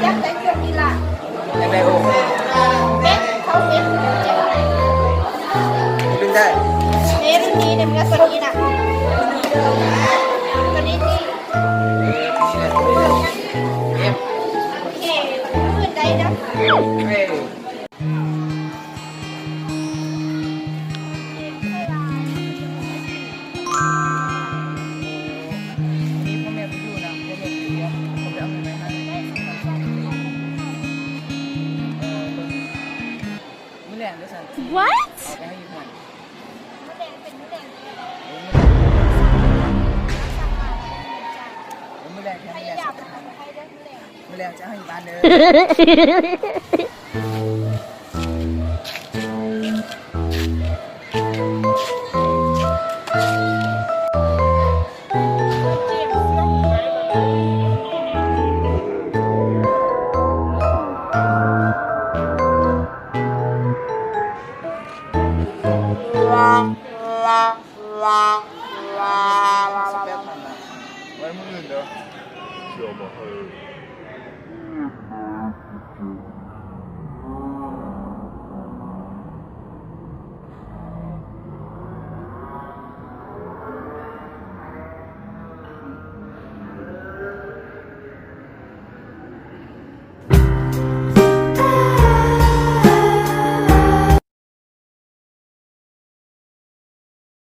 ຢາກໄດ້ເຄື່ອງນີ້ລະ ຢາກໄດ້ໂອ ເປັນເຂົາເປັນເຈັບ ລຸ້ນໃດ ເປັນນີ້ ໃນເມື່ອຕົວນີ້ນະ ຕົວນີ້ຕິ ເອັມ ໂອເຄ ມື້ອື່ນໄດ້ເດີ. ມື້ແລງ ມື້ແລງ ມື້ແລງຈະໃຫ້ຢູ່ບ້ານເດີ. ໄວ້ມື້ອື່ນເດີ.